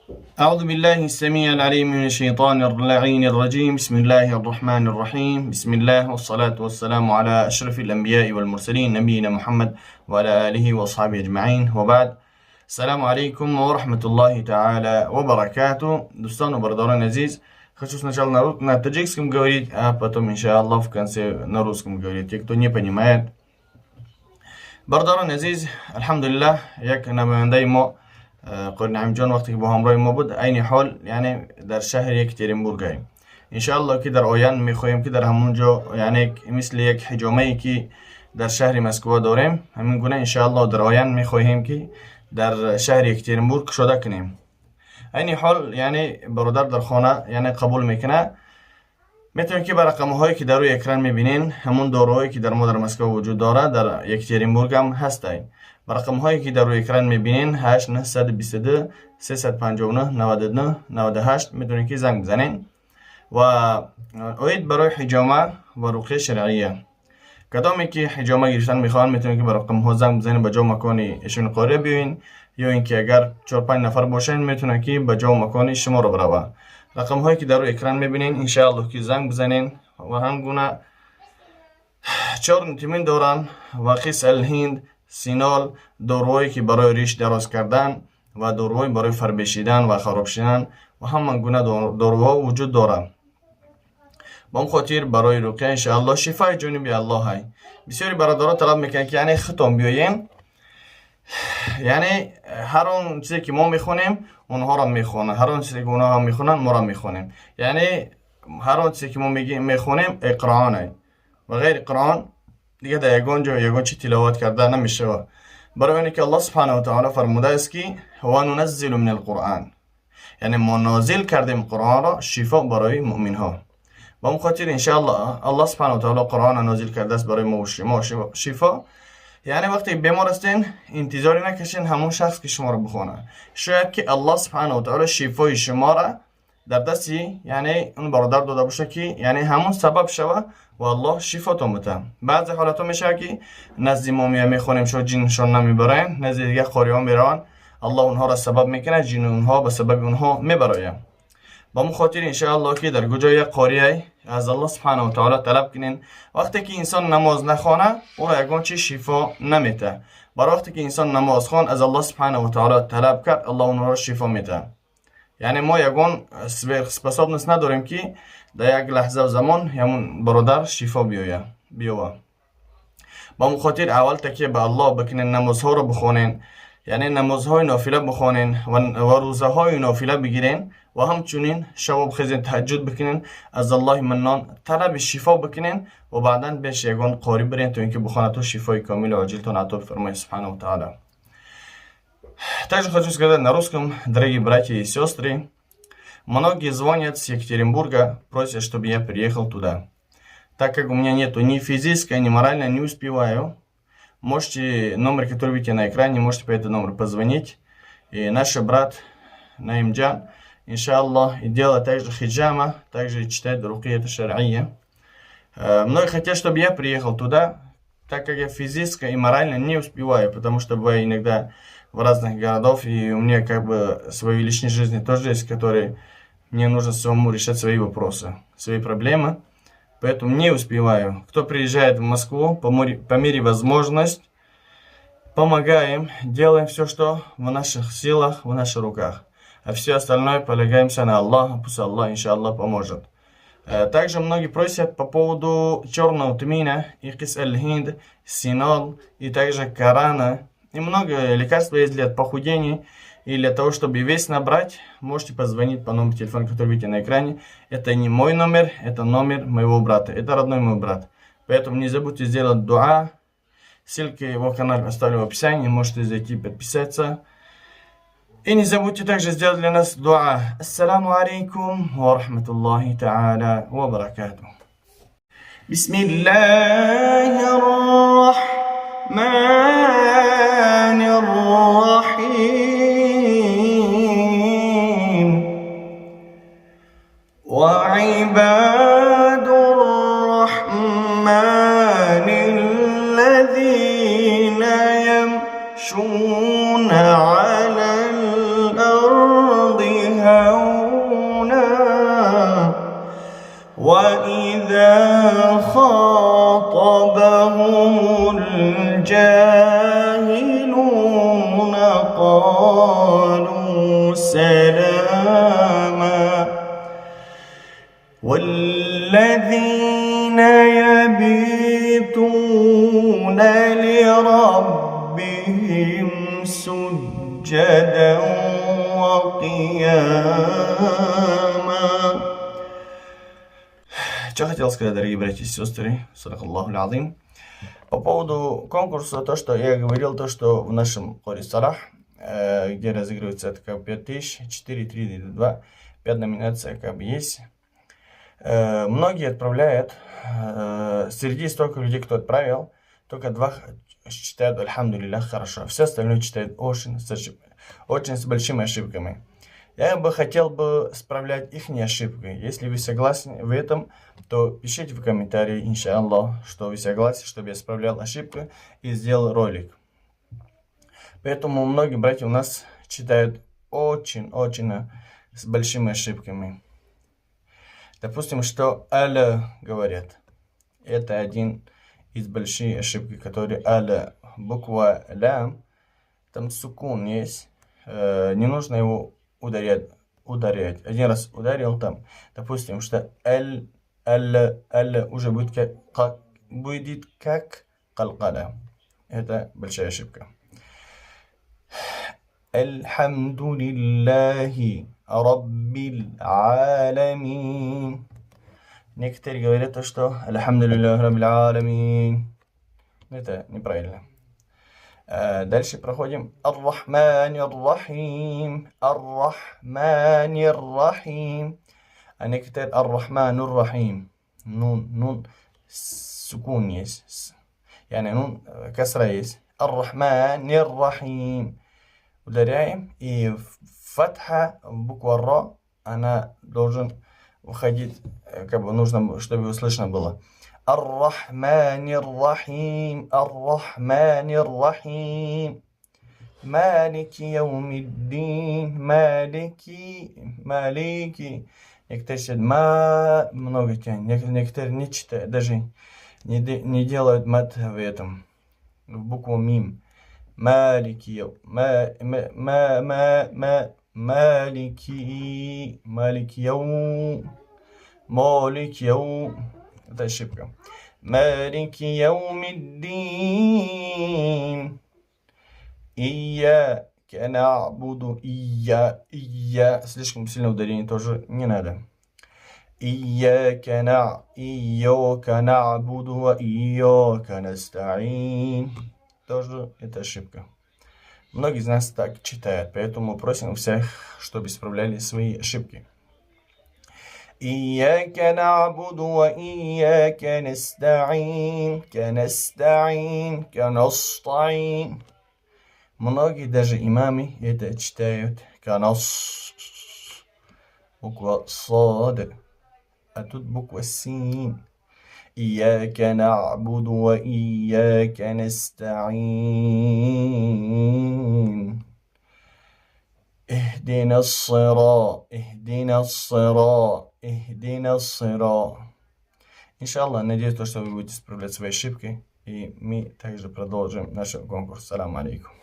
أعوذ بالله السميع العليم من الشيطان اللعين الرجيم. بسم الله الرحمن الرحيم. بسم الله والصلاة والسلام على أشرف الأنبياء والمرسلين، نبينا محمد وعلى آله وأصحابه أجمعين، وبعد. السلام عليكم ورحمة الله تعالى وبركاته. دوستان و برادران عزیز، хочу сначала на таджикском говорить, а потом, иншаллах, в конце на русском говорить. Те, кто не понимает. Бародарон азиз, алҳамдулиллаҳ, як намояндаи мо, қори Наимҷон, вақте ки бо ҳамроҳи мо буд, айни ҳол, яъне, дар шаҳри Екатеринбург. Иншааллоҳ, ки дар оянд мехоҳем, ки дар ҳамон ҷо, яъне, мисли як ҳиҷомае, ки дар шаҳри Москва дорем, ҳамин гуна, иншааллоҳ, дар оянд мехоҳем, ки дар шаҳри Екатеринбург кушода кунем. Айни ҳол, яъне, бародар дар хона, яъне, қабул мекунад. Метавонед, ки ба рақамҳое, ки дар рӯи экран мебинен, ҳамон доруҳое, ки дар мо дар Москва вуҷуд дорад, дар Екатеринбург ҳам ҳастанд. Ба рақамҳое, ки дар рӯи экран мебинен, 8 922 359 99 98, метавонед, ки занг бизанен. Ва оид барои ҳиҷома ва руқияи шаръия, кадоме ки ҳиҷома гирифтан мехоҳанд, метавонед, ки ба рақамҳо занг бизанед, ба ҷо макони эшон қория биёен, ё ин ки агар чор-панҷ нафар бошанд, метавонанд, ки ба ҷо макони шуморо бираванд. Рақамҳое, ки дар рӯи экран мебинен, иншааллоҳ, ки занг бизанен. Ва ҳам гуна чёрный тмин доранд ва қис алҳинд, синол, доруҳое, ки барои риш дароз кардан ва доруҳои барои фарбешидан ва хароб шидан ва ҳама гуна доруҳо вуҷуд дорад. Ба он хотир барои руқия, иншааллоҳ, шифои ҷониби Аллоҳай. Бисёри бародаро талаб мекунанд, ки, яъне, худтон биёем, яъне, ҳар он чизе, ки мо мехонем, онҳоро мехонанд, ҳар он чизе, ки онҳо мехонанд, моро мехонем. Яъне, ҳар он чизе, ки мо мехонем, Қуръоне ва ғайри Қуръон дига дар ягон ҷо ягон чи тиловат карда намешавад, барои оне ки Аллоҳ субҳанаҳу ва таъоло фармудааст, ки ва нуназзилу мин алқуръан, яъне мо нозил кардем Қуръонро шифо барои муъминҳо. Ба он хотир, иншааллоҳ, Аллоҳ субҳанаҳу ва таъоло Қуръонро нозил кардааст барои мо шумо шифо. Яъне, вақте бемор ҳастен, интизоре накашен ҳамон шахс, ки шуморо бихонад. Шояд, ки Аллоҳ субҳанаҳу ва таъоло шифои шуморо дар дасти, яъне, он бародар дода бошад, ки, яъне, ҳамон сабаб шава ва Аллоҳ шифотон буда. Баъзе ҳолатҳо мешавад, ки назди мо мея, мехонем, шо ҷиншон намебароянд, назди дигар қориҳо мераванд, Аллоҳ онҳоро сабаб мекунад, ҷини онҳо ба сабаби онҳо мебарояд. Ба он хотир, иншааллоҳ, ки дар куҷо як қориай, аз Аллоҳ субҳанаҳу ва таъоло талаб кунен. Вақте ки инсон намоз нахона, ӯро ягон чи шифо наметаҳад. Бар вақте ки инсон намоз хон, аз Аллоҳ субҳанаҳу ва таъоло талаб кард, Аллоҳ онро шифо метаҳад. Яъне, мо ягон сверхспособность надорем, ки дар як лаҳза замон ҳамон бародар шифо биёя биёва. Ба он хотир аввал такя ба Аллоҳ бикунен, намозҳоро бихонен, яъне, намозҳои нофила бихонен ва рӯзаҳои нофила бигирен ва ҳамчунин шабо бихезен, таҳаҷҷуд бикунен, аз Аллоҳи Маннон талаби шифо бикунен ва баъдан беш ягон қорӣ бирен, то ин ки бихонад, то шифои комилу оҷилтон ато фармояд субҳанаҳу ва таъала. Также хочу сказать на русском, дорогие братья и сестры, многие звонят с Екатеринбурга, просят, чтобы я приехал туда. Так как у меня нету ни физической, ни моральной, не успеваю, можете, номер, который видите на экране, можете по этому номеру позвонить. И наш брат Наимджан, иншаллах, и делает также хиджама, также читает рукия шар'ия. Многие хотят, чтобы я приехал туда, так как я физически и морально не успеваю, потому что бываю иногда в разных городов, и у меня как бы свои личные жизни тоже есть, которые мне нужно самому решать, свои вопросы, свои проблемы. Поэтому не успеваю. Кто приезжает в Москву, по мере возможности, помогаем, делаем все, что в наших силах, в наших руках. А все остальное полагаемся на Аллаха, пусть Аллах, иншаллах, поможет. Также многие просят по поводу черного тмина и кис аль-хинд, синол и также Корана. И много лекарств есть для похудения и для того, чтобы вес набрать. Можете позвонить по номеру телефона, который видите на экране. Это не мой номер, это номер моего брата. Это родной мой брат. Поэтому не забудьте сделать дуа. Ссылки его канал оставлю в описании. Можете зайти подписаться. И не забудьте также сделать для нас дуа. Ассаламу алейкум ва рахматуллахи та'аля ва баракатух. بسم الله الرحمن الرحيم. وعباد الرحمن الذين يمشون على الأرض. وإذا خاطبهم الجاهلون قالوا سلاما. والذين يبيتون لربهم سجدا وقياما. Что хотел сказать, дорогие братья и сестры, صدق الله العظيم. По поводу конкурса, то, что я говорил, то, что в нашем Кори Салах, где разыгрывается это как 5000, 4, 3, 2, 5 номинаций как бы есть. Многие отправляют, среди столько людей, кто отправил, только два читают, الحمد لله, хорошо. Все остальное читают очень с большими ошибками. Я бы хотел бы исправлять их ошибки. Если вы согласны в этом, то пишите в комментарии, إن شاء الله, что вы согласны, чтобы я исправлял ошибки и сделал ролик. Поэтому многие братья у нас читают очень-очень с большими ошибками. Допустим, что «аля» говорят. Это один из больших ошибки, которые «аля», буква «лям», там سكون есть. Не нужно его ударять, ударять. Один раз ударил там, допустим, что «л», «л», «л» уже будет как قلقلة. Это большая ошибка. الحمد لله رب العالمين. Некоторые говорят то, что الحمد لله رب العالمين. Это неправильно. Дальше проходим. الرحمن الرحيم. الرحمن الرحيم. А некоторые الرحمن الرحيم. نون, نون, سكون есть. يعني نون كسرة есть. الرحمن الرحيم. Ударяем. И فتحة, буква Р, она должен уходить, как бы нужно, чтобы его слышно было. الرحمن الرحيم، الرحمن الرحيم. مالك يوم الدين، مالك، مالك. Некоторые читают ما, много тянет, некоторые не читают, даже не делают مد в этом, в букву ميم. مالك يو، ما، ما، ما، ما، ما، مالك، مالك يوم، مالك يوم. Это ошибка. مالك يوم الدين. إياك نعبد، إيا، إيا. Слишком сильное ударение тоже не надо. إياك نعبد وإياك نستعين. Тоже это ошибка. Многие из нас так читают, поэтому просим всех, чтобы исправляли свои ошибки. إياك نعبد وإياك نستعين، كنستعين، كنستعين. Многие даже имамы это читают كنص. Буква صاد, а тут буква سين. إياك نعبد وإياك نستعين. اهدنا الصراط، اهدنا الصراط، اهدنا الصراط. إن شاء الله, надеюсь, то, что вы будете исправлять свои ошибки. И мы также продолжим наш конкурс. السلام عليكم.